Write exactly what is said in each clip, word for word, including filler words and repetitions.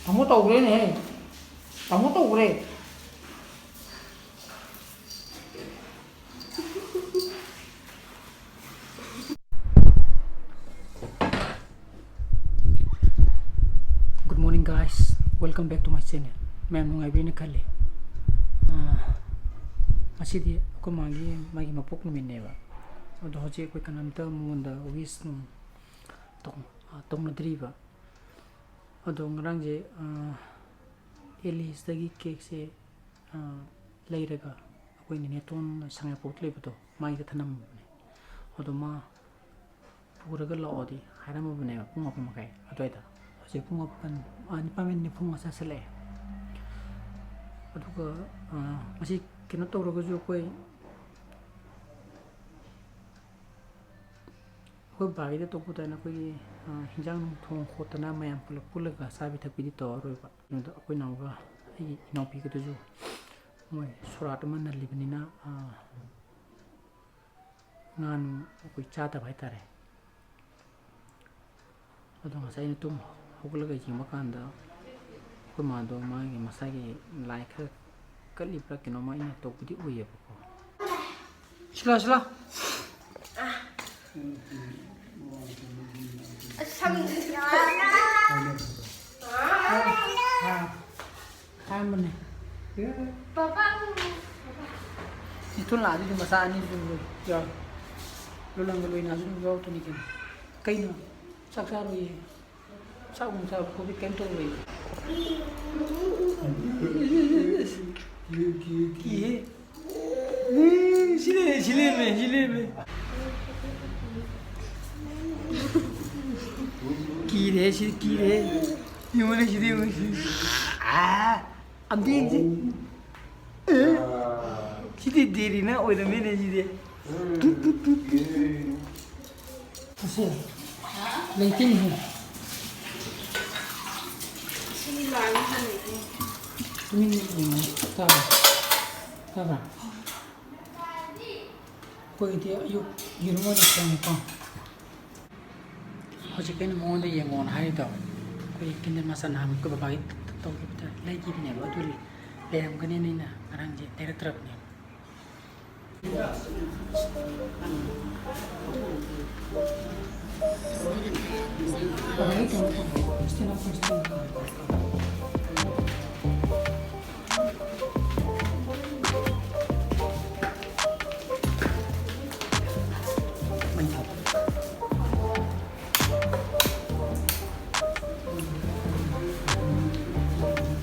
ꯇꯥꯃꯣ ꯇꯧꯈ꯭ꯔꯦꯅꯦꯍꯦ꯫ ꯇꯥꯃꯣ ꯇꯧꯈ꯭ꯔꯦ꯫ Good morning, guys. Welcome back to my channel. ꯃꯌꯥꯝ ꯅꯨꯡꯉꯥꯏꯕꯤꯅ ꯈꯜꯂꯤ꯫ ꯑꯥ, ꯉꯁꯤꯗꯤ ꯑꯩꯈꯣꯏ ꯃꯥꯒꯤ, ꯃꯥꯒꯤ ꯃꯄꯣꯛ ꯅꯨꯃꯤꯠꯅꯦꯕ꯫ ꯑꯗꯣ ꯍꯧꯖꯤꯛ ꯑꯩꯈꯣꯏ ꯀꯅꯥꯝꯇ ꯃꯉꯣꯟꯗ wish ꯅꯨꯡ ꯇꯧ-, ꯑꯥ, ꯇꯧꯅꯗ꯭ꯔꯤꯕ꯫ ꯑꯗꯣ ꯉꯔꯥꯡꯁꯦ, ꯑꯥ, ꯑꯦꯂꯤꯁꯇꯒꯤ cakeꯁꯦ, ꯑꯥ, ꯂꯩꯔꯒ ꯑꯩꯈꯣꯏ ꯅꯦꯅꯦꯇꯣꯟ ꯁꯉꯥꯏꯄ꯭ꯔꯧꯗ ꯂꯩꯕꯗꯣ, ꯃꯥꯒꯤꯗ ꯊꯅꯝꯃꯕꯅꯦ꯫ ꯑꯗꯣ ꯃꯥ ꯄꯨꯔꯒ ꯂꯥꯛꯑꯣꯗꯤ ꯍꯥꯏꯔꯝꯃꯕꯅꯦꯕ, ꯄꯨꯡ ꯃꯥꯄꯟ ꯃꯈꯥꯏ ꯑꯗꯨꯋꯥꯏꯗ꯫ ꯍꯧꯖꯤꯛ ꯄꯨꯡ ꯃꯥꯄꯟ, ꯑꯥ, ꯅꯤꯄꯥꯟ ꯃꯤꯅꯤꯠ ꯅꯤꯐꯨ ꯃꯉꯥ ꯆꯥꯁꯤꯜꯂꯛꯑꯦ꯫ ꯑꯗꯨꯒ, ꯑꯥ, ꯃꯁꯤ ꯀꯩꯅꯣ ꯇꯧꯔꯒꯁꯨ ꯑꯩꯈꯣꯏ ꯑꯩꯈꯣꯏ ꯕꯥꯒꯤꯗ ꯇꯧꯕ ꯇꯥꯏꯅ ꯑꯩꯈꯣꯏꯒꯤ, ꯑ, ꯍꯤꯟꯖꯥꯡ ꯅꯨꯡ ꯊꯣꯡ ꯈꯣꯠꯇꯅ ꯃꯌꯥꯝ ꯄꯨꯂꯞ ꯄꯨꯜꯂꯒ ꯆꯥꯕꯤ ꯊꯛꯄꯤꯗꯤ ꯇꯧꯔꯔꯣꯏꯕ꯫ ꯑꯗꯨꯗ ꯑꯩꯈꯣꯏ ꯏꯅꯥꯎꯒ ꯑꯩꯒꯤ ꯏꯅꯥꯎꯄꯤꯒꯗꯨꯁꯨ ꯃꯣꯏ ꯁꯣꯔꯥꯠ ꯑꯃ ꯅꯜꯂꯤꯕꯅꯤꯅ, ꯑ, ꯉꯥ ꯅꯨꯡ ꯑꯩꯈꯣꯏ ꯆꯥꯗꯕ ꯍꯥꯏꯇꯥꯔꯦ꯫ ꯑꯗꯣ ꯉꯁꯥꯏ ꯑꯩꯅ ꯇꯨꯝ ꯍꯧꯒꯠꯂꯒ ꯌꯦꯡꯕ ꯀꯥꯟꯗ ꯑꯩꯈꯣꯏ ꯃꯥꯗꯣ ꯃꯥꯒꯤ ꯃꯁꯥꯒꯤ ꯂꯥꯏ ꯈꯔ ꯀꯠꯂꯤꯕ꯭ꯔꯥ ꯀꯩꯅꯣꯝꯃ ꯑꯩꯅ ꯇꯧꯕꯗꯤ ꯎꯏꯌꯦꯕꯀꯣ꯫ ꯁꯤꯂꯥ, ꯁꯤꯂꯥ꯫ ꯑꯁ, ꯁꯝꯁꯦ꯫ ꯈꯥꯝꯕꯅꯦ꯫ ꯄꯥꯄꯥ꯫ ꯏꯊꯨꯜ ꯂꯥꯛꯑꯗꯤ ꯑꯗꯨꯝ ꯃꯆꯥ ꯑꯅꯤ ꯑꯗꯨꯝ ꯂꯣꯏ ꯌꯥꯎꯔꯦ꯫ ꯂꯣꯂꯪꯒ ꯂꯣꯏꯅꯥꯁꯨ ꯑꯗꯨꯝ ꯌꯥꯎꯔꯛꯇꯣꯏꯅꯤ ꯀꯩꯅꯣ꯫ ꯀꯩꯅꯣ? ꯆꯥꯛ ꯆꯥꯔꯣꯏꯌꯦ꯫ ꯆꯥꯛ ꯅꯨꯡ ꯆꯥꯕ ꯈꯣꯠꯄ ꯀꯩꯝ ꯇꯧꯔꯣꯏꯌꯦ꯫ ꯀꯤꯍꯦ꯫ ꯁꯤ ꯂꯩꯔꯦ, ꯁꯤ ꯂꯩꯔꯝꯃꯦ, ꯁꯤ ꯂꯩꯔꯝꯃꯦ꯫ ꯀꯤꯔꯦ, ꯁꯤ ꯀꯤꯔꯦ꯫ ꯌꯦꯡꯉꯨꯅꯦ, ꯁꯤꯗꯤ ꯌꯦꯡꯉꯨꯅꯦ, ꯁꯤ꯫ ꯑꯥ, ꯑꯝꯇ ꯌꯦꯡꯁꯤ꯫ ꯑꯦ? ꯁꯤꯗꯤ ꯗꯦꯔꯤꯅ ꯑꯣꯏꯔꯝꯃꯦꯅꯦ, ꯁꯤꯗꯤ꯫ ꯇꯨ, ꯇꯨ, ꯇꯨ꯫ ꯑꯁꯦ, ꯂꯩꯇꯦꯅꯦꯍꯦ꯫ ꯁꯤ ꯂꯥꯏꯅ ꯍꯪꯉꯛꯏꯅꯦ꯫ ꯇꯨꯃꯤꯟꯅ ꯌꯦꯡꯉꯣ꯫ ꯇꯥꯕ꯭ꯔꯥ? ꯇꯥꯕ꯭ꯔꯥ? ꯑꯩꯈꯣꯏꯒꯤꯗꯤ ꯑꯌꯨꯛ ꯌꯦꯔꯨꯝ ꯑꯣꯏꯅ ꯊꯣꯡꯉꯦꯀꯣ꯫ ꯍꯧꯖꯤꯛ ꯑꯩꯅ ꯃꯉꯣꯟꯗ ꯌꯦꯡꯉꯣꯅ ꯍꯥꯏꯔꯤꯗꯣ, ꯑꯩꯈꯣꯏ ꯀꯦꯟꯗꯜ ꯃꯆꯥ ꯅꯍꯥꯟꯃꯨꯛ ꯑꯩꯈꯣꯏ ꯕꯕꯥꯒꯤ ꯇꯧꯈꯤꯕꯗ ꯂꯩꯈꯤꯕꯅꯦꯕ, ꯑꯗꯨ ꯂꯩꯔꯝꯒꯅꯤꯅ ꯑꯩꯅ ꯉꯔꯥꯡꯁꯦ ꯂꯩꯔꯛꯇ꯭ꯔꯕꯅꯦꯕ꯫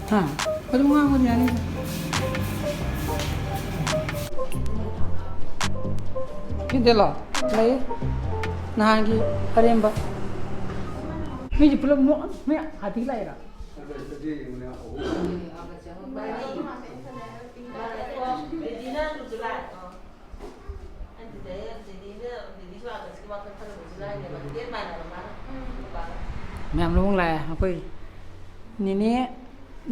ꯍꯥ? ꯑꯗꯨꯝ ꯉꯥꯡꯕꯗꯤ ꯌꯥꯅꯤꯗ꯫ ꯀꯦꯟꯗꯦꯜꯂꯣ? ꯂꯩ꯫ ꯅꯍꯥꯟꯒꯤ ꯑꯔꯦꯝꯕ꯫ ꯃꯤꯗꯤ ꯄꯨꯂꯞ ꯅꯣꯛ-, ꯃꯤ ꯑꯥꯗꯒꯤ ꯂꯥꯛꯏꯔꯣ? ꯃꯌꯥꯝ ꯂꯣꯏ ꯂꯥꯛꯑꯦ꯫ ꯑꯩꯈꯣꯏ ꯅꯦꯅꯦ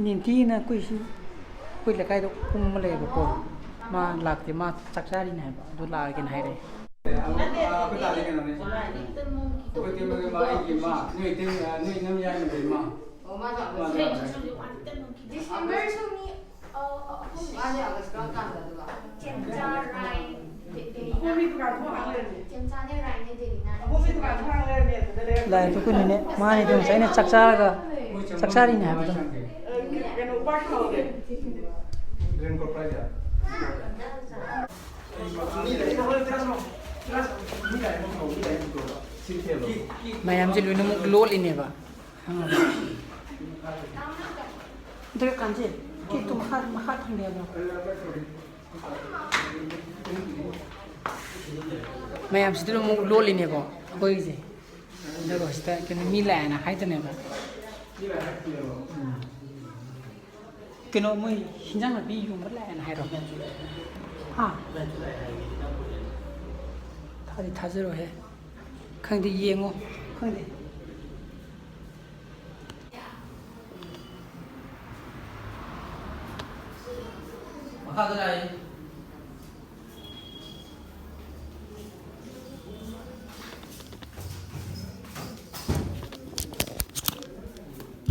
ꯅꯦꯟꯇꯤꯅ ꯑꯩꯈꯣꯏ ꯁꯤ, ꯑꯩꯈꯣꯏ ꯂꯩꯀꯥꯏꯗ ꯀꯨꯝꯕ ꯂꯩꯌꯦꯕꯀꯣ, ꯃꯥ ꯂꯥꯛꯇꯦ, ꯃꯥ ꯆꯥꯛ ꯆꯥꯔꯤꯅꯦ ꯍꯥꯏꯕ, ꯑꯗꯨ ꯂꯥꯛꯑꯒꯦꯅ ꯍꯥꯏꯔꯛꯑꯦ꯫ ꯑꯩꯈꯣꯏ ꯇꯥꯗꯤ ꯀꯩꯅꯣꯅꯦ? ꯑꯩꯈꯣꯏ ꯇꯦꯝꯕꯒꯤ ꯃꯥ, ꯑꯩꯒꯤ ꯃꯥ, ꯅꯣꯏ ꯇꯦꯝ-, ꯅꯣꯏ ꯏꯅꯝ ꯌꯥꯏꯃꯒꯤ ꯃꯥ꯫ ꯑꯣ, ꯃꯥꯁꯨ ꯂꯥꯛꯄ ꯃꯥꯁꯨ ꯂꯥꯛꯄ꯫ ꯗꯤꯁꯦꯝꯕꯔꯁꯨ ꯃꯤ, ꯑ, ꯑ, ꯑꯍꯨꯝ꯫ ꯃꯥꯗꯤ ꯑꯥꯒꯁ ꯀꯔꯝ ꯀꯥꯟꯗ ꯑꯗꯨꯒ? ꯆꯦꯝꯆꯥ, ꯔꯥꯏ, ꯗꯦ-, ꯗꯦꯂꯤꯅꯥ꯫ ꯑꯍꯨꯝꯒꯤ ꯗꯨꯀꯥꯟ ꯊꯣꯡ ꯍꯥꯡ ꯂꯩꯔꯝꯃꯦ꯫ ꯆꯦꯝꯆꯥꯅꯦ, ꯔꯥꯏꯅꯦ, ꯗꯦꯂꯤꯅꯥꯅꯦ꯫ ꯑꯍꯨꯝꯒꯤ ꯗꯨꯀꯥꯟ ꯊꯣꯡ ꯍꯥꯡ ꯂꯩꯔꯝꯃꯦ ꯑꯗꯨꯗ ꯂꯩꯔꯝꯃꯦ꯫ ꯂꯥꯏ ꯑꯗꯨ ꯀꯩꯅꯣꯅꯦ, ꯃꯥꯅꯦ ꯑꯗꯨ ꯉꯁꯥꯏ ꯑꯩꯅ ꯆꯥꯛ ꯆꯥꯔꯒ, ꯆꯥꯛ ꯆꯥꯔꯤꯅꯦ ꯍꯥꯏꯕꯗꯣ꯫ ꯑ, ꯀꯩꯅꯣ, ꯎꯄꯥꯛ ꯊꯥꯎꯗꯦ꯫ ꯃꯌꯥꯝꯁꯦ ꯂꯣꯏꯅꯃꯛ ꯂꯣꯠꯂꯤꯅꯦꯕ꯫ ꯈꯪꯉꯕ? ꯑꯗꯨꯒ ꯀꯥꯟꯁꯦ, ꯀꯦꯛꯇꯣ ꯃꯈꯥ, ꯃꯈꯥ ꯊꯝꯕꯤꯔꯝꯃꯣ꯫ ꯃꯌꯥꯝꯁꯤꯗ ꯑꯃꯨꯛ ꯂꯣꯠꯂꯤꯅꯦꯀꯣ ꯑꯩꯈꯣꯏꯒꯤꯁꯦ꯫ ꯑꯗꯨꯒ ꯁꯤꯗ ꯀꯩꯅꯣ ꯃꯤ ꯂꯥꯛꯑꯦꯅ ꯍꯥꯏꯗꯅꯦꯕ꯫ ꯎꯝ꯫ ꯀꯩꯅꯣ ꯃꯣꯏ ꯍꯤꯟꯖꯥꯡ ꯅꯥꯄꯤ ꯌꯣꯟꯕ ꯂꯥꯛꯑꯦꯅ ꯍꯥꯏꯔꯣ? ꯍꯥ? ꯊꯥꯗꯤ ꯊꯥꯖꯔꯣꯏꯍꯦ꯫ ꯈꯪꯗꯦ, ꯌꯦꯡꯉꯣ꯫ ꯈꯪꯗꯦ꯫ ꯃꯈꯥꯗ ꯂꯥꯛꯑꯦ꯫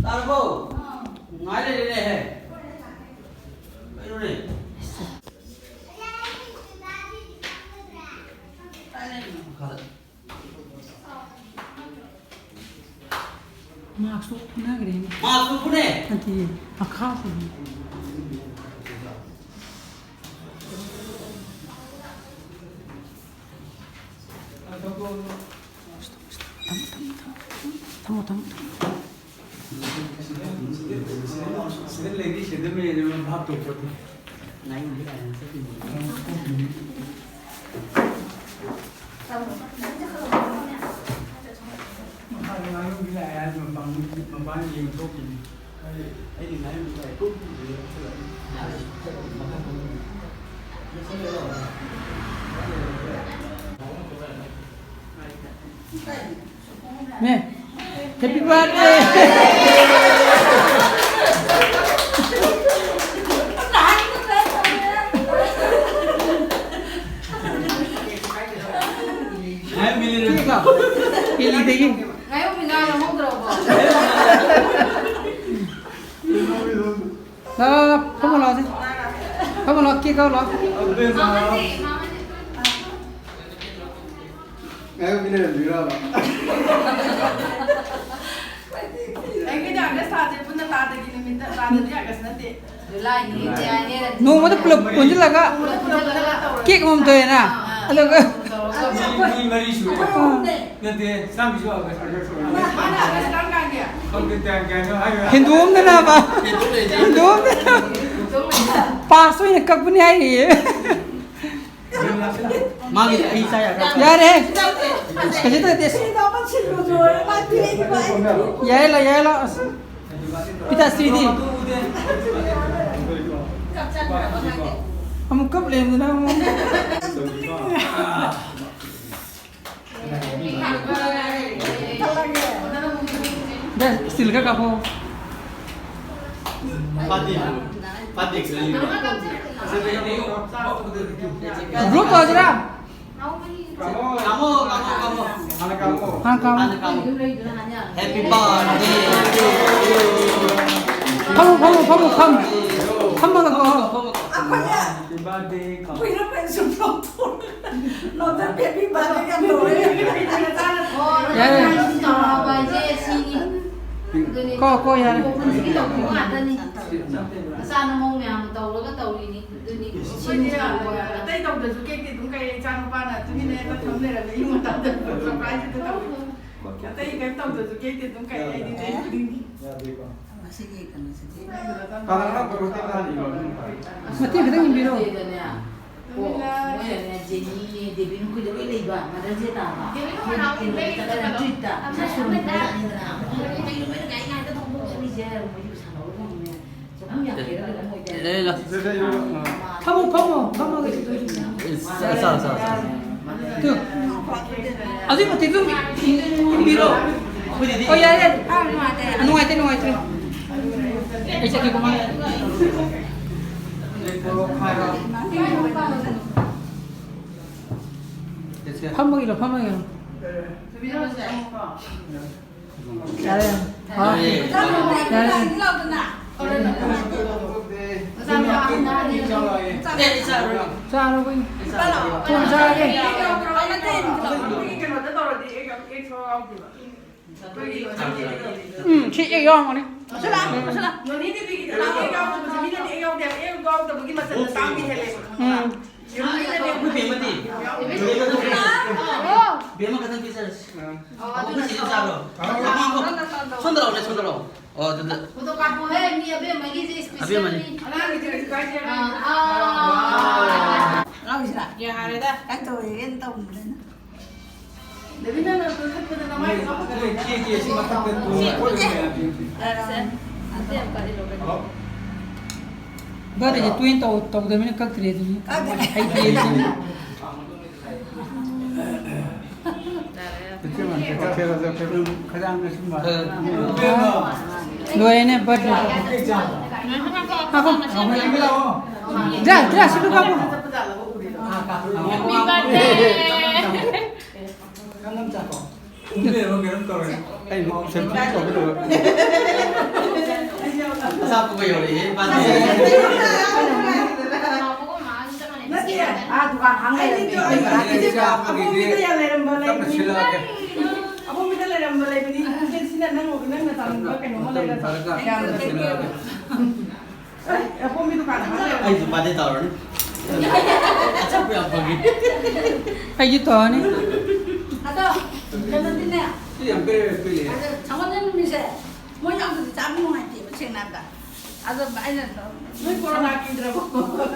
ꯇꯥꯔꯕꯣ? ꯉꯥꯏ ꯂꯩꯔꯦꯅꯦꯍꯦ꯫ ꯀꯩꯅꯣꯅꯦ? ꯀꯥꯏ ꯂꯩꯔꯤꯅꯣ? ꯃꯈꯥꯗ꯫ ꯃꯥꯛꯁꯇꯣ ꯎꯅꯈ꯭ꯔꯦꯅꯦ꯫ ꯃꯥꯛꯁꯇꯣ ꯎꯅꯦ? ꯅꯠꯇꯤꯌꯦ, ꯃꯈꯥꯁꯤꯗꯤ꯫ ꯊꯝꯃꯣ, ꯊꯝꯃꯣ, ꯊꯝꯃꯣ꯫ ꯊꯝꯃꯣ, ꯊꯝꯃꯣ, ꯊꯝꯃꯣ꯫ ꯁꯤꯗ ꯂꯩꯔꯤ, ꯁꯤꯗ ꯂꯩꯔꯤ, ꯚꯥꯞ ꯇꯧꯕ꯫ ꯃꯈꯥꯗ ꯉꯥꯅꯨꯒꯤ ꯂꯥꯛꯑꯦ ꯍꯥꯏꯗꯣ ꯃꯄꯥꯟ, ꯃꯄꯥꯟ ꯌꯦꯡ ꯊꯣꯛꯈꯤꯅꯤ꯫ ꯑꯩꯗꯤ ꯉꯥꯅꯨꯒꯤ ꯂꯥꯛꯑꯦ꯫ ꯃꯦ, happy birthday! Cake ꯂꯣ? ꯀꯦꯂꯤꯗꯒꯤ꯫ ꯉꯥꯌꯣꯝ ꯃꯤꯅꯥ ꯂꯧꯍꯧꯗ꯭ꯔꯕꯣ? ꯂꯥ, ꯂꯥ, ꯂꯥ, ꯐꯝꯃꯣ ꯂꯥꯛꯑꯣꯁꯦ꯫ ꯐꯝꯃꯣ ꯂꯥꯛꯑꯣ, cake ꯀꯛꯑꯣ ꯂꯥꯛꯑꯣ꯫ ꯃꯥꯃꯟꯗꯤ, ꯃꯥꯃꯟꯗꯤ꯫ ꯉꯥꯏꯈꯣ, ꯃꯤ ꯂꯩꯔꯝꯗꯣꯏꯔꯕ? ꯑꯩꯈꯣꯏꯗꯤ ꯑꯥꯒꯁ ꯊꯥꯁꯦ ꯄꯨꯟꯅ ꯇꯥꯗꯒꯤ ꯅꯨꯃꯤꯠꯇ, ꯇꯥꯗꯗꯤ ꯑꯥꯒꯁ ꯅꯠꯇꯦ꯫ ꯖꯨꯂꯥꯏꯅꯤ, ꯖꯨꯂꯥꯏꯅꯦ꯫ ꯅꯣꯡꯃꯗ ꯄꯨꯂꯞ ꯄꯨꯟꯁꯤꯜꯂꯒ ꯄꯨꯟꯅ ꯄꯨꯟꯁꯤꯜꯂꯒ ꯇꯧꯔꯒ꯫ Cake ꯑꯃꯃꯝ ꯇꯧꯔꯦꯅ? ꯑꯥ꯫ ꯑꯗꯨꯒ ꯃꯤ, ꯃꯤ ꯃꯔꯤ ꯁꯨꯔꯦ꯫ ꯑꯥ꯫ ꯅꯠꯇꯦ, ꯁꯥꯝꯕꯤꯁꯨ ꯑꯥꯒꯁ꯫ ꯃꯥꯅ ꯑꯥꯒꯁ ꯀꯔꯝ ꯀꯥꯟꯒꯤ? ꯈꯪꯗꯦ, ꯇꯥꯡ ꯀꯌꯥꯅꯣ ꯍꯥꯏꯔꯣ꯫ ꯍꯦꯟꯗꯣꯛꯑꯝꯗꯅꯕ꯫ ꯍꯦꯟꯗꯣꯛꯑꯝꯗꯅ꯫ Pass ꯑꯣꯏꯅ ꯀꯛꯄꯅꯤ ꯍꯥꯏꯔꯤꯌꯦ꯫ ꯃꯥꯒꯤ ꯑꯩ ꯆꯥ ꯌꯥꯒꯗ꯭ꯔꯥ? ꯌꯥꯔꯦ꯫ ꯀꯩꯁꯨ ꯇꯧꯗꯦ꯫ ꯌꯥꯏ ꯂꯥꯎ, ꯌꯥꯏ ꯂꯥꯎ꯫ ꯑꯁ꯫ ꯄꯤꯇꯥꯁ꯭ꯔꯤꯗꯤ? ꯑꯃꯨꯛ ꯀꯞ ꯂꯩꯔꯝꯗꯅ ꯑꯃꯨꯛ꯫ ꯕꯦ, still ꯈꯔ ꯀꯥꯞꯄꯣ꯫ ꯐꯥꯗꯦ꯫ ꯐꯥꯗꯦ ꯀꯔꯤꯅꯣ? ꯕ꯭ꯂꯣꯛ ꯇꯧꯔꯁꯤꯔꯥ? ꯀꯥꯃꯣ, ꯀꯥꯃꯣ, ꯀꯥꯃꯣ꯫ ꯍꯥꯟꯅ ꯀꯥꯃꯣ꯫ ꯍꯥꯟꯅ ꯀꯥꯃꯣ꯫ ꯍꯥꯟꯅ ꯀꯥꯃꯣ꯫ Happy birthday to you. ꯐꯝꯃꯣ, ꯐꯝꯃꯣ, ꯐꯝꯃꯣ, ꯐꯝꯃꯣ꯫ ꯐꯝꯃꯒ ꯀꯣ꯫ ꯐꯝꯃꯣ, ꯐꯝꯃꯣ꯫ ꯑꯩꯈꯣꯏꯅ Happy birthday ꯀꯥꯃꯣ꯫ ꯀꯨꯏꯔꯕ ꯁꯨꯝ ꯂꯧꯊꯣꯛꯑꯒ ꯅꯣꯡꯃꯇ happy birthday ꯌꯥꯝ ꯇꯧꯔꯦ꯫ ꯌꯥꯔꯦ꯫ ꯇꯧꯔꯛꯑꯕ ꯍꯥꯏꯁꯦ ꯁꯤꯅꯤ꯫ ꯑꯗꯨꯅꯤ꯫ ꯀꯣ, ꯀꯣ, ꯌꯥꯔꯦ꯫ ꯄꯨꯟꯁꯤꯒꯤ ꯇꯧꯕ ꯉꯥꯛꯇꯅꯤ꯫ ꯃꯆꯥ ꯅꯃꯧ ꯃꯌꯥꯝꯅ ꯇꯧꯔꯒ ꯇꯧꯔꯤꯅꯤ꯫ ꯑꯗꯨꯅꯤ꯫ ꯑꯩꯈꯣꯏꯗꯤ ꯑꯇꯩ ꯇꯧꯗ꯭ꯔꯁꯨ ꯀꯦꯛꯇꯤ ꯑꯗꯨꯝ ꯀꯛꯑꯦ꯫ ꯏꯆꯥ ꯅꯨꯄꯥꯅ ꯇꯨꯃꯤꯟꯅ ꯍꯦꯛꯇ ꯊꯝ ꯂꯩꯔꯝꯃꯦ꯫ ꯌꯨꯝ ꯃꯇꯝꯗ surprise ꯍꯦꯛꯇ ꯇꯧꯋꯦ꯫ ꯑꯇꯩ ꯀꯩꯝ ꯇꯧꯗ꯭ꯔꯁꯨ ꯀꯦꯛꯇꯤ ꯑꯗꯨꯝ ꯀꯛꯑꯦ ꯑꯩꯗꯤ ꯆꯍꯤ ꯈꯨꯗꯤꯡꯒꯤ꯫ ꯃꯁꯤꯒꯤ ꯀꯩꯅꯣꯁꯤꯗꯤ꯫ ꯃꯇꯦꯛ ꯈꯤꯇꯪ ꯏꯟꯕꯤꯔꯣ꯫ ꯃꯣꯏꯅꯅꯦ, ꯖꯦꯅꯤꯅꯦ, ꯗꯦꯕꯤꯟ ꯃꯈꯣꯏꯗ ꯂꯣꯏ ꯂꯩꯕ, Mother's Day ꯇꯥꯕ꯫ ꯗꯦꯕꯤꯟ ꯃꯈꯣꯏ ꯅꯍꯥꯟꯃꯨꯛ ꯂꯩꯔꯤꯕ ꯇ꯭ꯔꯤꯠꯇ꯫ ꯃꯣꯏꯗꯤ ꯃꯣꯏꯅ ꯒꯥꯔꯤ ꯉꯥꯏꯗ ꯊꯧꯗꯣꯛ ꯆꯠꯂꯤꯁꯦ, ꯃꯣꯏꯗꯤ ꯄꯩꯁꯥ ꯂꯧꯔ ꯂꯧꯔꯤꯅꯦ꯫ ꯆꯍꯨꯝ ꯌꯥꯡꯈꯩꯔ ꯀꯩꯅꯣꯝ ꯑꯣꯏꯗꯥꯏꯅꯦ꯫ ꯐꯝꯃꯣ, ꯐꯝꯃꯣ, ꯐꯝꯃꯒ ꯆꯠꯇꯣꯏꯅꯦ꯫ ꯆꯥ, ꯆꯥ, ꯆꯥ, ꯆꯥ꯫ ꯇꯨ꯫ ꯑꯗꯨꯏ ꯃꯇꯤꯛꯇꯨ ꯏꯟꯕꯤꯔꯣ꯫ ꯑꯩꯈꯣꯏꯗꯗꯤ ꯑꯣ, ꯌꯥꯔꯦ, ꯌꯥꯔꯦ꯫ ꯅꯨꯡꯉꯥꯏꯇꯦ, ꯅꯨꯡꯉꯥꯏꯇꯦ꯫ ꯑꯩ ꯆꯠꯀꯦꯀꯣ, ꯃꯥ꯫ ꯐꯝꯃꯒꯤꯔꯣ, ꯐꯝꯃꯒꯤꯔꯣ? ꯌꯥꯔꯦ, ꯌꯥꯔꯦ꯫ ꯍꯥ? ꯌꯥꯔꯦ꯫ ꯆꯥꯔꯣ, ꯑꯩꯈꯣꯏ꯫ ꯊꯣꯡ ꯆꯥꯔꯒꯦ꯫ ꯎꯝ, ꯁꯤ ꯑꯦꯛ ꯌꯥꯎꯔꯝꯒꯅꯤ꯫ ꯎꯝ꯫ ꯑꯩꯈꯣꯏ ꯕꯦꯝꯃꯗꯤ? ꯕꯦꯝꯃ ꯈꯛꯇꯪ ꯄꯤꯖꯔꯁꯤ꯫ ꯑꯩꯈꯣꯏ ꯆꯦꯁꯨ ꯆꯥꯔꯣ꯫ ꯁꯣꯝꯗ ꯂꯥꯛꯑꯣꯅꯦ, ꯁꯣꯝꯗ ꯂꯥꯛꯑꯣ꯫ ꯑꯣ, ꯑꯗꯨꯗ꯫ ꯐꯣꯇꯣ ꯀꯥꯞꯄꯣꯍꯦ, ꯃꯤ ꯑꯕꯦꯝꯃꯒꯤꯁꯦ ꯑꯕꯦꯝꯃꯅꯤ꯫ Specialꯅꯤ꯫ ꯑꯉꯥꯡꯒꯤꯗꯤ ꯀꯩꯁꯨ ꯀꯥꯏꯗꯦ꯫ ꯑꯥ, ꯑꯥ꯫ ꯑꯉꯥꯡꯒꯤꯁꯤꯅ? ꯌꯥꯔꯦꯗ꯫ ꯀꯩꯅꯣ ꯇꯧꯋꯦꯅ ꯇꯧꯕꯅꯤꯗ ꯑꯩꯅ꯫ ꯗꯦꯕꯤꯟ, ꯅꯪꯅ ꯑꯗꯨ ꯊꯛꯄꯗ ꯅꯃꯥꯏꯗꯣ ꯀꯛꯄ ꯀꯦ, ꯀꯦ, ꯁꯤ ꯃꯊꯛꯇ ꯇꯨ ꯀꯣꯠꯂꯒ ꯂꯩꯔꯗꯤ꯫ ꯕꯥꯔꯗꯦꯁꯦ ꯇꯣꯏꯅ ꯇꯧ-, ꯇꯧꯗꯕꯅꯤꯅ ꯀꯛꯇ꯭ꯔꯦ ꯑꯗꯨꯅꯤ꯫ ꯀꯛꯇ꯭ꯔꯦ꯫ ꯍꯩꯇ꯭ꯔꯦ ꯑꯗꯨꯅꯤ꯫ ꯈꯗꯥꯡꯅ ꯁꯨꯝ ꯃꯥꯜꯂꯦ꯫ ꯂꯣꯏꯔꯦꯅꯦ, ꯕꯥꯔꯗꯦ꯫ ꯉꯥꯏꯈꯣ꯫ ꯗ꯭ꯔꯦꯁ, ꯗ꯭ꯔꯦꯁ, ꯁꯤꯗ ꯀꯥꯞꯄꯣ꯫ ꯑꯩ ꯁꯦꯜꯐꯤ ꯇꯧꯒꯦ ꯇꯧꯕ꯫ ꯑꯆꯥꯄꯣꯠꯀ ꯌꯧꯔꯛꯑꯦ, ꯏꯄꯥꯗꯤ꯫ ꯅꯠꯇꯦ, ꯑꯥ, ꯗꯨꯀꯥꯟ ꯍꯥꯡ ꯂꯩꯔꯝꯃꯦ꯫ ꯑꯩꯗꯤ ꯑꯄꯣꯝꯕꯤꯗ ꯌꯥꯝ ꯂꯩꯔꯝꯕ ꯂꯩꯕꯅꯤ꯫ ꯇꯞꯅ ꯁꯤꯜꯂꯛꯑꯒꯦ꯫ ꯑꯄꯣꯝꯕꯤꯗ ꯂꯩꯔꯝꯕ ꯂꯩꯕꯅꯤ꯫ ꯁꯤꯅ ꯅꯪ, ꯅꯪꯅ ꯆꯥꯅꯤꯡꯕ ꯀꯩꯅꯣꯝꯃ ꯂꯩꯔꯁꯨ꯫ ꯃꯇꯝ ꯐꯔꯀꯥꯟꯗ ꯌꯥꯝꯅ ꯁꯤꯜꯂꯛꯑꯒꯦ꯫ ꯑꯩ ꯑꯄꯣꯝꯕꯤ ꯗꯨꯀꯥꯟ ꯍꯥꯡ ꯂꯩꯔꯝꯃꯦ꯫ ꯑꯩꯁꯨ ꯕꯥꯔꯗꯦ ꯇꯧꯔꯅꯤ꯫ ꯑꯆꯥꯄꯣꯠ ꯌꯥꯝ ꯐꯪꯉꯤ꯫ ꯑꯩꯁꯨ ꯇꯧꯔꯅꯤ꯫ ꯑꯗꯣ ꯀꯩꯅꯣꯗꯤꯅꯦ꯫ ꯁꯤ ꯌꯥꯝ ꯄꯦꯔꯦ ꯄꯦꯔꯦ꯫ ꯑꯗꯣ ꯁꯒꯣꯜꯁꯦꯜ ꯅꯨꯃꯤꯠꯁꯦ ꯃꯣꯏ ꯌꯥꯎꯗꯗꯤ ꯆꯥꯕ ꯅꯨꯡꯉꯥꯏꯇꯦꯕ, ꯁꯦꯡꯅ ꯍꯥꯏꯕꯗ꯫ ꯑꯗꯣ ꯑꯩꯅ ꯅꯣꯏ ꯀꯣꯔꯣꯅꯥ ꯀꯤꯗ꯭ꯔꯕꯣ?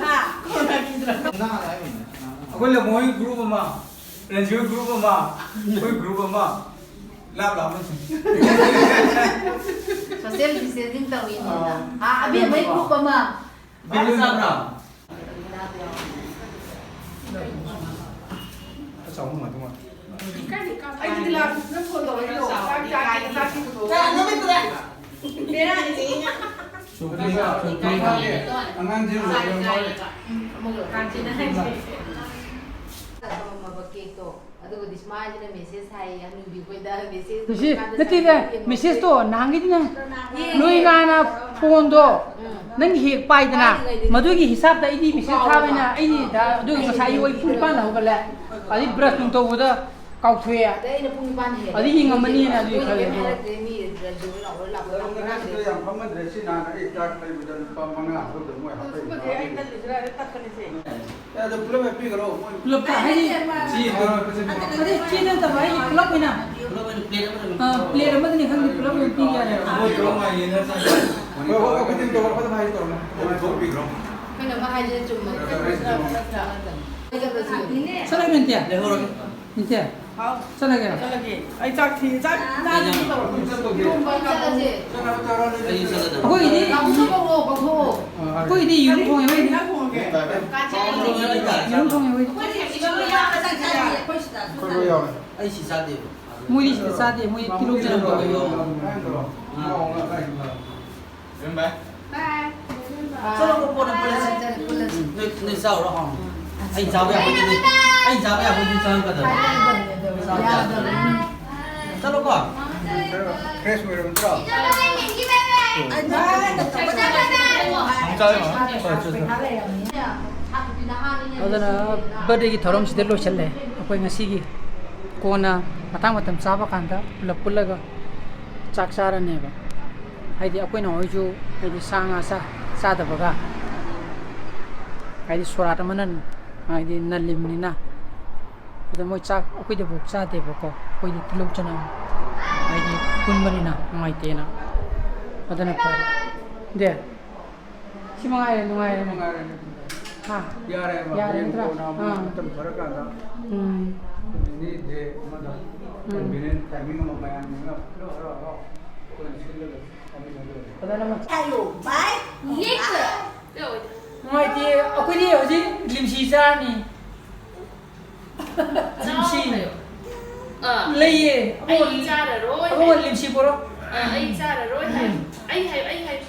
ꯍꯥ? ꯀꯣꯔꯣꯅꯥ ꯀꯤꯗ꯭ꯔꯕꯣ? ꯑꯩꯈꯣꯏ ꯂꯝꯃꯣꯏ ꯒ꯭ꯔꯨꯞ ꯑꯃ, ꯔꯟꯖꯤꯠ ꯒ꯭ꯔꯨꯞ ꯑꯃ, ꯑꯩꯈꯣꯏ ꯒ꯭ꯔꯨꯞ ꯑꯃ, ꯂꯥꯞ ꯂꯥꯞꯅ ꯁꯨꯝ꯫ ꯁꯣꯁꯤꯌꯦꯜ ꯗꯤꯁꯇꯦꯟꯁꯤꯡ ꯇꯧꯔꯤꯅꯦꯅ꯫ ꯑꯥ, ꯑꯕꯦꯝꯃꯩ ꯒ꯭ꯔꯨꯞ ꯑꯃ꯫ ꯕꯤꯜ ꯆꯥꯕ꯭ꯔꯥ? ꯑꯆꯧꯕ ꯉꯥꯛꯇ ꯉꯥꯏ꯫ ꯑꯩꯗꯤ ꯂꯥꯛꯄꯁꯤꯅ ꯐꯣꯟ ꯇꯧꯔꯛꯏꯗꯣ꯫ ꯆꯥꯛ ꯆꯥꯒꯦꯅ ꯆꯥꯛ ꯊꯤꯕꯗꯣ꯫ ꯕꯦꯔꯥꯅꯤ꯫ ꯁꯨꯄ꯭ꯔꯤꯌꯥ, ꯁꯨꯄ꯭ꯔꯤꯌꯥ꯫ ꯑꯉꯥꯡꯁꯤꯡ ꯂꯩꯔꯝꯃꯣꯏ꯫ ꯇꯧꯔꯝꯃꯕ ꯀꯦꯛꯇꯣ꯫ ꯑꯗꯨꯒꯗꯤ ꯁꯨꯃꯥꯏꯁꯤꯅ ꯃꯦꯁꯦꯖ ꯍꯥꯏꯌꯦ, ꯍꯅꯨꯕꯤ ꯑꯩꯈꯣꯏꯗ ꯃꯦꯁꯦꯖ ꯃꯦꯁꯦꯖ ꯅꯠꯇꯦꯗ, ꯃꯦꯁꯦꯖꯇꯣ ꯅꯍꯥꯟꯒꯤꯗꯨꯅ ꯅꯣꯏ ꯉꯥꯅ ꯐꯣꯟꯗꯣ ꯅꯪ ꯍꯦꯛ ꯄꯥꯏꯗꯅ, ꯃꯗꯨꯒꯤ ꯍꯤꯁꯥꯞꯇ ꯑꯩꯗꯤ ꯃꯦꯁꯦꯖ ꯊꯥꯕꯅꯤꯅ ꯑꯩꯗꯤ ꯗ-, ꯑꯗꯨꯒꯤ ꯉꯁꯥꯏ ꯑꯌꯨꯛ ꯑꯩ ꯄꯨꯡ ꯅꯤꯄꯥꯟꯗ ꯍꯧꯒꯠꯂꯦ, ꯑꯗꯩ ꯕ꯭ꯔꯁ ꯅꯨꯡ ꯇꯧꯕꯗ ꯀꯥꯎꯊꯣꯛꯑꯦ꯫ ꯑꯗꯩ ꯑꯩꯅ ꯄꯨꯡ ꯅꯤꯄꯥꯟ ꯍꯦꯜꯂꯦ꯫ ꯑꯗꯩ ꯌꯦꯡꯉꯝꯃꯅꯤꯅ ꯑꯗꯨꯒꯤ ꯃꯣꯏꯅ ꯈꯜꯂꯦ꯫ ꯀꯩꯝ ꯍꯥꯏꯔꯛꯇꯦ, ꯃꯤ ꯔꯦꯗꯤꯑꯣ ꯂꯥꯎꯔ ꯂꯥꯛꯄ ꯉꯔꯥꯡꯗꯤ꯫ ꯌꯥꯝ ꯐꯝꯃꯟꯗ꯭ꯔꯦ꯫ ꯁꯤ ꯅꯍꯥꯟ ꯑꯩ ꯆꯥꯛ ꯂꯩꯕꯗ ꯂꯨꯄꯥ ꯃꯉꯥ ꯍꯧꯗ ꯃꯣꯏ ꯍꯥꯞꯄꯛꯏ꯫ ꯁꯤꯃꯗꯤ ꯑꯩ ꯇꯜꯂꯤꯁꯤꯔ ꯇꯠꯄꯅꯤꯁꯦ꯫ ꯑꯦ, ꯑꯗꯨ ꯄꯨꯂꯞ ꯍꯦꯛ ꯄꯤꯈ꯭ꯔꯣ꯫ ꯃꯣꯏ ꯄꯨꯂꯞꯇ ꯍꯥꯏꯗꯤ, ꯆꯦ ꯑꯗꯨ ꯅꯠꯇꯕ, ꯑꯩꯗꯤ ꯄꯨꯂꯞ ꯑꯣꯏꯅ, ꯄꯨꯂꯞ ꯑꯣꯏꯅ ꯄ꯭ꯂꯦꯠ ꯑꯃꯗ ꯑꯥ, ꯄ꯭ꯂꯦꯠ ꯑꯃꯗꯅꯤ ꯈꯪꯗꯦ, ꯄꯨꯂꯞ ꯑꯣꯏꯅ ꯄꯤꯒꯦ ꯍꯥꯏꯔꯦ꯫ ꯃꯣꯏ ꯄꯨꯂꯞ ꯉꯥꯏꯅꯦꯅ ꯆꯪꯉꯦ꯫ ꯍꯣꯏ, ꯍꯣꯏ, ꯑꯩꯈꯣꯏ ꯇꯤꯝ ꯇꯧꯔꯣ, ꯑꯩꯈꯣꯏ ꯇꯤꯝ ꯍꯥꯏꯁꯦ ꯇꯧꯔꯣ꯫ ꯃꯣꯏ ꯄꯨꯂꯞ ꯄꯤꯈ꯭ꯔꯣ꯫ ꯑꯩꯈꯣꯏꯅ ꯑꯃ ꯍꯥꯏꯁꯦ ꯆꯨꯝꯕ꯫ ꯆꯠꯂꯒꯦ ꯃꯦꯟꯇꯤꯌꯥ꯫ ꯂꯩꯍꯧꯔꯒꯦ꯫ ꯃꯦꯟꯇꯤꯌꯥ꯫ ꯍꯥꯎ꯫ ꯆꯠꯂꯒꯦ꯫ ꯆꯠꯂꯒꯦ꯫ ꯑꯩ ꯆꯥꯛ ꯊꯤ-, ꯆꯥꯛ ꯆꯥꯗ꯭ꯔꯤ ꯇꯧꯔꯛꯄꯅꯤ꯫ ꯏꯔꯣꯝꯕ ꯆꯥꯛ ꯆꯠꯂꯁꯦ꯫ ꯑꯩ ꯆꯠꯂꯗꯕꯅꯤ꯫ ꯑꯩꯈꯣꯏꯒꯤꯗꯤ ꯀꯥꯡꯁꯨ ꯀꯧꯔꯣ, ꯀꯧꯊꯣꯛꯑꯣ꯫ ꯑꯩꯈꯣꯏꯒꯤꯗꯤ ꯌꯦꯔꯨꯝ ꯊꯣꯡꯉꯦ, ꯍꯣꯏ꯫ ꯏꯟꯖꯥꯡ ꯊꯣꯡꯉꯒꯦ꯫ ꯌꯦꯔꯨꯝ ꯊꯣꯡꯉꯦ, ꯍꯣꯏ꯫ ꯑꯩꯈꯣꯏ ꯁꯤꯗ ꯌꯥꯎꯋꯦ꯫ ꯑꯩ ꯁꯤ ꯆꯥꯗꯦꯕ꯫ ꯃꯣꯏꯗꯤ ꯁꯤꯗ ꯆꯥꯗꯦ, ꯃꯣꯏ ꯀꯤꯂꯣ ꯆꯅꯝ ꯇꯧꯋꯦ꯫ ꯆꯠꯂꯣ, ꯀꯣꯟꯅ ꯄꯨꯜꯂꯁꯤ꯫ ꯅꯣꯏ, ꯅꯣꯏ ꯆꯥꯎꯔꯣ, ꯍꯥꯎꯅ꯫ ꯑꯩ ꯆꯥꯕ ꯌꯥꯕ ꯑꯣꯏꯗꯤ ꯅꯣꯏ, ꯑꯩ ꯆꯥꯕ ꯌꯥꯕ ꯑꯣꯏꯗꯤ ꯆꯪꯉꯛꯀꯗꯕꯅꯤ꯫ ꯆꯠꯂꯣꯀꯣ꯫ ꯈꯔ fresh ꯑꯣꯏꯔꯕ ꯅꯠꯇ꯭ꯔꯣ? ꯆꯥꯔꯦ, ꯃꯥ꯫ ꯍꯣꯏ, ꯆꯠꯂꯣ꯫ ꯑꯗꯨꯅ birthdayꯒꯤ ꯊꯧꯔꯝꯁꯤꯗ ꯂꯣꯏꯁꯤꯜꯂꯦ ꯑꯩꯈꯣꯏ ꯉꯁꯤꯒꯤ꯫ ꯀꯣꯟꯅ ꯃꯇꯥꯡ ꯃꯇꯝ ꯆꯥꯕ ꯀꯥꯟꯗ ꯄꯨꯂꯞ ꯄꯨꯜꯂꯒ ꯆꯥꯛ ꯆꯥꯔꯅꯦꯕ꯫ ꯍꯥꯏꯗꯤ ꯑꯩꯈꯣꯏ ꯅꯍꯥꯟꯋꯥꯏꯁꯨ ꯍꯥꯏꯗꯤ ꯁꯥ ꯉꯥ ꯆꯥ-, ꯆꯥꯗꯕꯒ ꯍꯥꯏꯗꯤ ꯁꯣꯔꯥꯠ ꯑꯃꯅ ꯍꯥꯏꯗꯤ ꯅꯜꯂꯤꯕꯅꯤꯅ, ꯑꯗ ꯃꯣꯏ ꯆꯥꯛ ꯑꯩꯈꯣꯏꯗꯐꯥꯎ ꯆꯥꯗꯦꯕꯀꯣ꯫ ꯑꯩꯈꯣꯏꯗꯤ ꯇꯤꯜꯍꯧ ꯆꯅꯝ ꯍꯥꯏꯗꯤ ꯄꯨꯟꯕꯅꯤꯅ ꯅꯨꯡꯉꯥꯏꯇꯦꯅ꯫ ꯑꯗꯨꯅ ꯐꯔꯦ꯫ ꯗꯦ, ꯁꯤ ꯃꯉꯥꯏꯔꯦ, ꯅꯨꯡꯉꯥꯏꯔꯦ꯫ ꯃꯉꯥꯏꯔꯦ꯫ ꯍꯥ? ꯌꯥꯔꯦꯕ꯫ ꯌꯥꯔꯦ ꯍꯌꯦꯡ ꯅꯠꯇ꯭ꯔꯥ? ꯀꯣꯟꯅ ꯑꯃꯨꯛ ꯑꯥ꯫ ꯃꯇꯝ ꯐꯔꯀꯥꯟꯗ ꯎꯝ꯫ ꯑꯦꯅꯤ ꯗꯦ ꯑꯃꯗ ꯎꯝ꯫ Convenient timing ꯑꯃ ꯃꯌꯥꯝꯅ ꯍꯔꯥꯎ ꯍꯔꯥꯎ ꯑꯩꯈꯣꯏꯅ ꯁꯤꯜꯂꯒ ꯆꯥꯃꯤꯟꯅꯒꯗꯕꯅꯤ꯫ ꯐꯖꯅ ꯑꯃ ꯍꯥꯏꯌꯣ, ꯚꯥꯏ꯫ ꯅꯨꯡꯉꯥꯏꯇꯦ, ꯑꯩꯈꯣꯏꯗꯤ ꯍꯧꯖꯤꯛ ꯂꯤꯝꯁꯤ ꯆꯥꯔꯅꯤ꯫ ꯂꯤꯝꯁꯤ꯫ ꯑꯥ꯫ ꯂꯩꯌꯦ꯫ ꯑꯩ ꯆꯥꯔꯔꯣꯏ ꯑꯕꯨꯡꯉꯣ, ꯍꯥꯏ꯫ ꯂꯤꯝꯁꯤ ꯄꯣꯔꯣ꯫ ꯑꯥ, ꯑꯩ ꯆꯥꯔꯔꯣꯏ ꯍꯥꯏ꯫ ꯎꯝ꯫ ꯑꯩ ꯍꯥꯏ, ꯑꯩ ꯍꯥꯏ꯫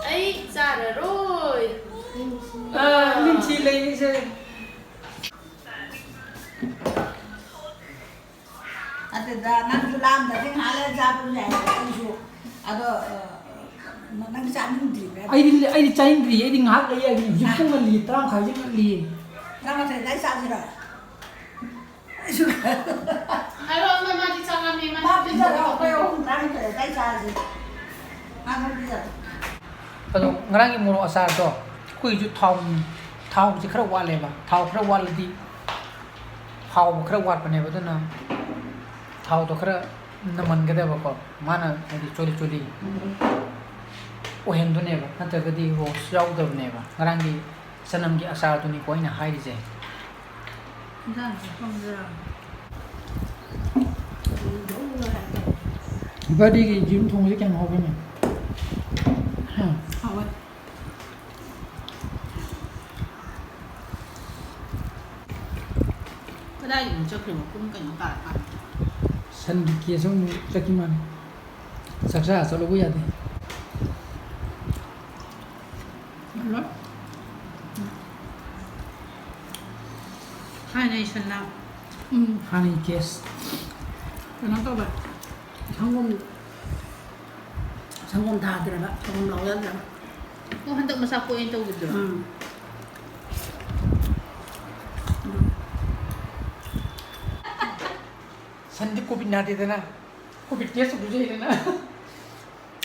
ꯑꯩ ꯆꯥꯔꯔꯣꯏ꯫ ꯑꯥ, ꯂꯤꯝꯁꯤ ꯂꯩꯌꯦ ꯁꯦ꯫ ꯑꯗꯨꯗ ꯅꯪꯁꯨ ꯂꯥꯝꯗ꯭ꯔꯗꯤ ꯉꯥꯏꯍꯥꯛ ꯂꯩꯔ ꯆꯥꯕꯁꯨ ꯌꯥꯏ꯫ ꯑꯩꯁꯨ ꯑꯗꯣ, ꯑ, ꯅꯪ ꯆꯥꯅꯤꯡꯗ꯭ꯔꯤꯕ꯭ꯔꯥ? ꯑꯩꯗꯤ, ꯑꯩꯗꯤ ꯆꯥꯅꯤꯡꯗ꯭ꯔꯤꯌꯦ꯫ ꯑꯩꯗꯤ ꯉꯥꯏꯍꯥꯛ ꯂꯩ ꯍꯥꯏꯕꯅꯤ꯫ ꯍꯧꯖꯤꯛ ꯄꯨꯡ ꯉꯜꯂꯤ, ꯇꯔꯥ ꯃꯈꯥꯏꯁꯦ ꯉꯜꯂꯤꯌꯦ꯫ ꯇꯔꯥꯃꯥꯊꯣꯏ ꯑꯗꯥꯏ ꯆꯥꯁꯤꯔꯣ? ꯑꯩꯁꯨ ꯍꯥꯏꯔꯛꯑꯣ, ꯃꯥꯗꯤ ꯆꯥꯛ ꯂꯥꯝꯃꯦ, ꯃꯥꯗꯤ ꯃꯥ ꯄꯤꯖꯔꯣ, ꯑꯩꯈꯣꯏ ꯑꯍꯨꯝ ꯇꯔꯥꯃꯥꯊꯣꯏ ꯑꯗꯥꯏ ꯆꯥꯁꯤ꯫ ꯃꯥ ꯑꯗꯨꯝ ꯄꯤꯖꯔꯣ꯫ ꯑꯗꯣ ꯉꯔꯥꯡꯒꯤ ꯃꯣꯔꯣꯛ ꯑꯆꯥꯔꯗꯣ ꯑꯩꯈꯣꯏꯁꯨ ꯊꯥꯎ, ꯊꯥꯎꯁꯦ ꯈꯔ ꯋꯥꯠꯂꯦꯕ꯫ ꯊꯥꯎ ꯈꯔ ꯋꯥꯠꯂꯗꯤ ꯍꯥꯎꯕ ꯈꯔ ꯋꯥꯠꯄꯅꯦꯕ꯫ ꯑꯗꯨꯅ ꯊꯥꯎꯗꯣ ꯈꯔ ꯅꯝꯍꯟꯒꯗꯕꯀꯣ꯫ ꯃꯥꯅ ꯍꯥꯏꯗꯤ ꯆꯣꯂꯤ ꯆꯣꯂꯤ ꯑꯣꯏꯍꯟꯗꯣꯏꯅꯦꯕ, ꯅꯠꯇ꯭ꯔꯒꯗꯤ ꯔꯣꯁ ꯌꯥꯎꯗꯕꯅꯦꯕ꯫ ꯉꯔꯥꯡꯒꯤ ꯆꯅꯝꯒꯤ ꯑꯆꯥꯔꯗꯨꯅꯤꯀꯣ ꯑꯩꯅ ꯍꯥꯏꯔꯤꯁꯦ꯫ ꯏꯟꯖꯥꯡꯁꯦ ꯊꯣꯡꯗꯣꯏꯔꯣ? Birthdayꯒꯤ ꯌꯦꯔꯨꯝ ꯊꯣꯡꯕꯁꯦ ꯀꯌꯥꯝ ꯍꯥꯎꯒꯦꯅꯦ? ꯍꯥ? ꯍꯥꯎꯋꯦ꯫ ꯀꯗꯥꯏꯗꯅꯣ ꯆꯠꯈ꯭ꯔꯤꯕ? ꯄꯨꯡ ꯀꯩꯅꯣ ꯇꯥꯔꯀꯥꯟꯗ꯫ ꯁꯟꯒꯤ case ꯑꯃꯨꯛ ꯆꯠꯈꯤ ꯃꯥꯜꯂꯦ꯫ ꯆꯥꯛ ꯆꯥ ꯆꯠꯂꯨꯕ ꯌꯥꯗꯦ꯫ ꯍꯜꯂꯣ꯫ ꯊꯥꯏꯅꯩ ꯁꯟꯅ ꯎꯝ꯫ ꯍꯥꯟꯅꯒꯤ ꯀꯦꯁ꯫ ꯀꯩꯅꯣ ꯇꯧꯕ꯫ ꯁꯪꯒꯣꯝ, ꯁꯪꯒꯣꯝ ꯊꯥꯗ꯭ꯔꯕ, ꯁꯪꯒꯣꯝ ꯂꯧ ꯌꯥꯗ꯭ꯔꯕ꯫ ꯑꯣ, ꯍꯟꯗꯛ ꯃꯆꯥ ꯄꯣꯛꯑꯦꯅ ꯇꯧꯕꯗꯨꯔꯣ? ꯎꯝ꯫ ꯁꯟꯗꯤ ꯀꯣꯚꯤꯗ ꯅꯥꯗꯦꯗꯅ, ꯀꯣꯚꯤꯗ ꯇꯦꯁ ꯇꯧꯗꯣꯏꯁꯦ ꯑꯩꯅ꯫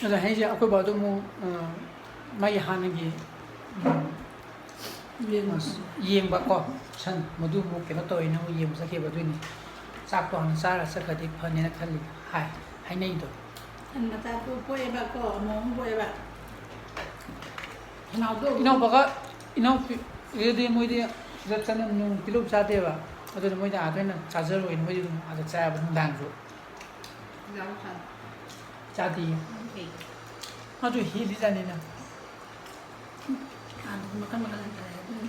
ꯑꯗ ꯍꯥꯏꯁꯦ ꯑꯩꯈꯣꯏ ꯕꯥꯗꯣ ꯑꯃꯨꯛ, ꯑ, ꯃꯥꯒꯤ ꯍꯥꯟꯅꯒꯤ, ꯎꯝ, ꯌꯦꯡꯕ꯫ ꯌꯦꯡꯕꯀꯣ, ꯁꯟ ꯃꯗꯨ ꯑꯃꯨꯛ ꯀꯩꯅꯣ ꯇꯧꯋꯦꯅ ꯑꯃꯨꯛ ꯌꯦꯡꯕ ꯆꯠꯈꯤꯕ, ꯑꯗꯨꯏꯅꯤ꯫ ꯆꯥꯛꯇꯣ ꯍꯥꯟꯅ ꯆꯥꯔ ꯆꯠꯈ꯭ꯔꯗꯤ ꯐꯅꯦꯅ ꯈꯜꯂꯤ, ꯍꯥꯏ, ꯍꯥꯏꯅꯩꯗꯣ꯫ ꯁꯟ ꯃꯆꯥꯗꯣ ꯄꯣꯛꯑꯦꯕꯀꯣ, ꯑꯃꯣꯝ ꯑꯃ ꯄꯣꯛꯑꯦꯕ꯫ ꯈꯅꯥꯎꯗꯣ꯫ ꯏꯅꯥꯎꯄꯥꯒ ꯏꯅꯥꯎꯄꯤ, ꯑꯗꯨꯗꯤ ꯃꯣꯏꯗꯤ ꯁꯤꯗ ꯆꯅꯝ ꯅꯨꯡ ꯇꯤꯜꯍꯧ ꯆꯥꯗꯦꯕ꯫ ꯑꯗꯨꯅ ꯃꯣꯏꯗꯤ ꯑꯥꯗ ꯑꯣꯏꯅ ꯆꯥꯖꯔꯣꯏꯅ ꯃꯣꯏꯗꯤ ꯑꯗꯨꯝ ꯑꯥꯗ ꯆꯥꯏꯕ ꯅꯨꯡꯗꯥꯡꯁꯨ꯫ ꯌꯥꯝ ꯐꯩ꯫ ꯆꯥꯗꯦꯌꯦ꯫ ꯌꯥꯝ ꯐꯩ꯫ ꯃꯥꯁꯨ ꯍꯦꯜꯂꯤꯖꯥꯠꯅꯤꯅ꯫ ꯑꯥꯗꯗꯤ ꯃꯈꯜ ꯃꯈꯜ ꯌꯥꯝ ꯇꯧꯔꯦ꯫ ꯎꯝ꯫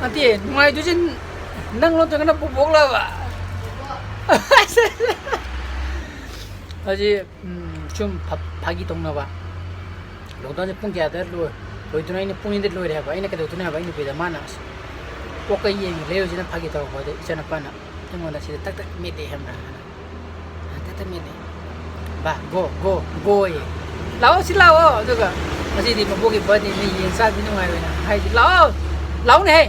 ꯅꯠꯇꯦ, ꯅꯨꯡꯉꯥꯏꯗꯣꯏꯁꯦ ꯅꯪ ꯅꯠꯇ꯭ꯔꯒꯅ ꯕꯣꯕꯣꯛꯂꯕ? ꯍꯧꯖꯤꯛ ꯎꯝ, ꯁꯨꯝ ꯐꯥ-, ꯐꯥꯒꯤ ꯇꯧꯅꯕ꯫ Lockdownꯁꯦ ꯄꯨꯡ ꯀꯌꯥꯗ ꯂꯣꯏ-, ꯂꯣꯏꯗꯣꯏꯅꯣ? ꯑꯩꯅ ꯄꯨꯡ ꯑꯅꯤꯗ ꯂꯣꯏꯔꯦ ꯍꯥꯏꯕ꯫ ꯑꯩꯅ ꯀꯩꯗꯧꯗꯣꯏꯅꯣ ꯍꯥꯏꯕ? ꯑꯩ ꯅꯨꯄꯤꯗ ꯃꯥꯅ, "ꯑꯁ, ꯑꯣꯛꯀ ꯌꯦꯟꯒ ꯂꯩꯔꯨꯁꯤꯅ" ꯐꯥꯒꯤ ꯇꯧꯔꯛꯄꯗ ꯏꯆꯥꯅꯨꯄꯥꯅ ꯑꯩꯉꯣꯟꯗ ꯁꯤꯗ ꯇꯛ ꯇꯛ ꯃꯦꯠꯂꯦ ꯈꯪꯕ꯭ꯔꯥ? ꯇꯛ ꯇꯛ ꯃꯦꯠꯂꯦ꯫ "ꯕꯥ, go, go, go" ꯌꯦ꯫ "ꯂꯥꯛꯑꯣ, ꯁꯤ ꯂꯥꯛꯑꯣ"꯫ ꯑꯗꯨꯒ ꯉꯁꯤꯗꯤ ꯃꯕꯣꯛꯀꯤ birthdayꯅꯤ, ꯌꯦꯟ ꯆꯥꯗꯤ ꯅꯨꯡꯉꯥꯏꯔꯣꯏꯅ ꯍꯥꯏꯁꯤ, "ꯂꯥꯛꯑꯣ, ꯂꯥꯛꯑꯣꯅꯦꯍꯦ,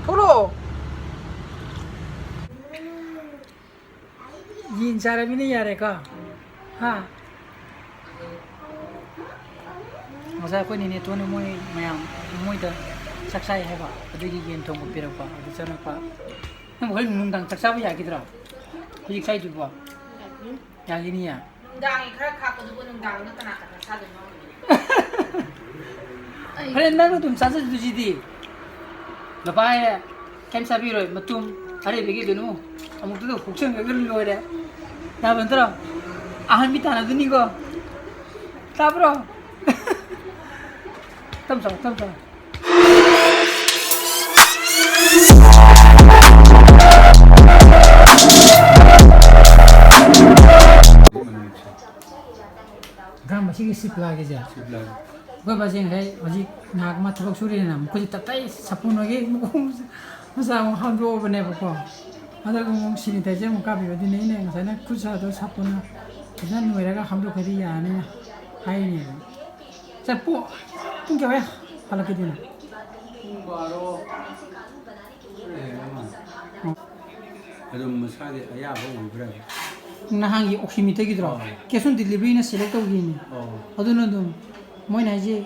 ꯊꯣꯛꯂꯛꯑꯣ"꯫ ꯌꯦꯟ ꯆꯥꯔꯕꯅꯤꯅ ꯌꯥꯔꯦꯀꯣ? ꯍꯥ? ꯉꯁꯥꯏ ꯑꯩꯈꯣꯏ ꯅꯦꯅꯦꯇꯣꯟꯅ ꯃꯣꯏ ꯃꯌꯥꯝ ꯃꯣꯏꯗ ꯆꯥꯛ ꯆꯥꯏ ꯍꯥꯏꯕ, ꯑꯗꯨꯒꯤ ꯌꯦꯟ ꯊꯣꯡꯕ ꯄꯤꯔꯛꯄ꯫ ꯑꯗꯨ ꯆꯪꯉꯛꯄ꯫ ꯅꯪ ꯍꯣꯔꯦꯟ ꯅꯨꯡꯗꯥꯡ ꯆꯥꯛ ꯆꯥꯕ ꯌꯥꯈꯤꯗ꯭ꯔꯣ? ꯍꯧꯖꯤꯛ ꯆꯥꯏꯗꯨꯕꯣ? ꯌꯥꯈꯤꯅꯤ꯫ ꯌꯥꯈꯤꯅꯤꯌꯦ? ꯅꯨꯡꯗꯥꯡꯒꯤ ꯈꯔ ꯈꯥꯛꯄꯗꯨꯕꯨ ꯅꯨꯡꯗꯥꯡꯗ ꯀꯅꯥ ꯀꯅꯥ ꯆꯥꯗꯣꯏꯅꯣ? ꯑꯩ ꯍꯣꯔꯦꯟ ꯅꯪꯅ ꯑꯗꯨꯝ ꯆꯥꯖꯗꯣꯏꯁꯤꯗꯤ꯫ ꯂꯨꯄꯥ ꯍꯥꯏꯔꯦ, ꯀꯩꯝ ꯆꯥꯕꯤꯔꯣꯏ, ꯃꯇꯨꯝ ꯑꯔꯩꯕꯒꯤ ꯑꯗꯨꯝ ꯑꯃꯨꯛꯇꯗ ꯍꯨꯛꯆꯟꯈ꯭ꯔꯒ ꯂꯣꯏꯔꯦ꯫ ꯌꯥꯕ ꯅꯠꯇ꯭ꯔꯣ? ꯑꯍꯟ ꯃꯤ ꯇꯥꯟꯅꯗꯣꯏꯅꯤꯀꯣ꯫ ꯇꯥꯕ꯭ꯔꯣ? ꯇꯞ ꯆꯥꯎ, ꯇꯞ ꯆꯥꯎ꯫ ꯀꯔꯝꯕ ꯁꯤꯒꯤ ꯁꯤꯞꯂꯥꯒꯤꯁꯦ? ꯑꯩꯈꯣꯏ ꯕꯥꯁꯦ ꯉꯁꯥꯏ ꯍꯧꯖꯤꯛ ꯉꯥꯏꯍꯥꯛ ꯑꯃ ꯊꯕꯛ ꯁꯨꯔꯤꯅ ꯃꯈꯣꯏꯁꯦ ꯇꯞꯇꯥꯏ ꯁꯥꯄꯣꯟ ꯍꯣꯏꯒꯤ ꯃꯈꯣꯡ ꯃꯆꯥ ꯑꯃꯨꯛ ꯍꯥꯝꯗꯣꯛꯑꯕꯅꯦꯕꯀꯣ꯫ ꯑꯗꯨꯒ ꯑꯃꯨꯛ ꯁꯦꯅꯤꯇꯥꯏꯖꯔ ꯑꯃꯨꯛ ꯀꯥꯞꯄꯤꯕ꯫ ꯑꯗꯨꯅꯦ ꯑꯩꯅ ꯉꯁꯥꯏꯅ ꯈꯨꯠ ꯁꯥꯗꯣ ꯁꯥꯄꯣꯟꯅ ꯐꯖꯅ ꯅꯣꯏꯔꯒ ꯍꯥꯝꯗꯣꯛꯈ꯭ꯔꯗꯤ ꯌꯥꯔꯅꯤꯅ ꯍꯥꯏꯔꯤꯅꯦꯕ꯫ ꯆꯠꯄꯨ ꯄꯨꯡ ꯀꯌꯥ ꯍꯜꯂꯛꯀꯗꯣꯏꯅꯣ? ꯄꯨꯡ ꯕꯥꯔꯣ ꯈꯔ ꯍꯦꯜꯂ ꯃꯥꯜꯂꯦ꯫ ꯑꯣ꯫ ꯑꯗꯨꯝ ꯃꯁꯥꯒꯤ ꯑꯌꯥꯕ ꯑꯣꯏꯕ꯭ꯔꯥ? ꯅꯍꯥꯟꯒꯤ ꯑꯣꯛꯁꯤꯃꯤꯇꯔꯒꯤꯗꯨꯔꯣ? ꯑꯣ꯫ Cash on deliveryꯅ select ꯇꯧꯈꯤꯅꯦ꯫ ꯑꯣ꯫ ꯑꯗꯨꯅ ꯑꯗꯨꯝ ꯃꯣꯏꯅ ꯍꯥꯏꯁꯦ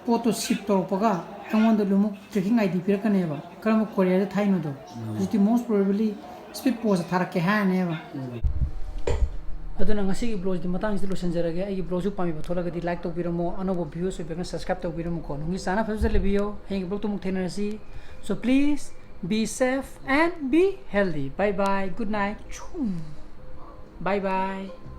ꯄꯣꯠꯇꯣ ship ꯇꯧꯔꯛꯄꯒ ꯑꯩꯉꯣꯟꯗ ꯑꯃꯨꯛ tracking ID ꯄꯤꯔꯛꯀꯅꯦꯕ꯫ ꯀꯔꯝꯕ courierꯗ ꯊꯥꯏꯅꯣꯗꯣ? ꯎꯝ꯫ ꯍꯧꯖꯤꯛꯇꯤ most probably speed postꯇ ꯊꯥꯔꯛꯀꯦ ꯍꯥꯏꯔꯅꯦꯕ꯫ ꯎꯝ꯫ ꯑꯗꯨꯅ ꯉꯁꯤꯒꯤ vlogꯁꯤꯗꯤ ꯃꯇꯥꯡꯁꯤꯗ ꯂꯣꯏꯁꯤꯟꯖꯔꯒꯦ꯫ ꯑꯩꯒꯤ vlogꯁꯨ ꯄꯥꯝꯕꯤꯕ ꯊꯣꯛꯂꯒꯗꯤ like ꯇꯧꯕꯤꯔꯝꯃꯣ, ꯑꯅꯧꯕ viewers ꯑꯣꯏꯕꯤꯔꯒꯅ subscribe ꯇꯧꯕꯤꯔꯝꯃꯨꯀꯣ꯫ ꯅꯨꯡꯁꯤ ꯆꯥꯅ ꯐꯖꯅ ꯂꯩꯕꯤꯌꯣ꯫ ꯍꯌꯦꯡꯒꯤ vlogꯇ ꯑꯃꯨꯛ ꯊꯦꯡꯅꯔꯁꯤ꯫ So please be safe and be healthy. Bye bye. Good night. Bye bye.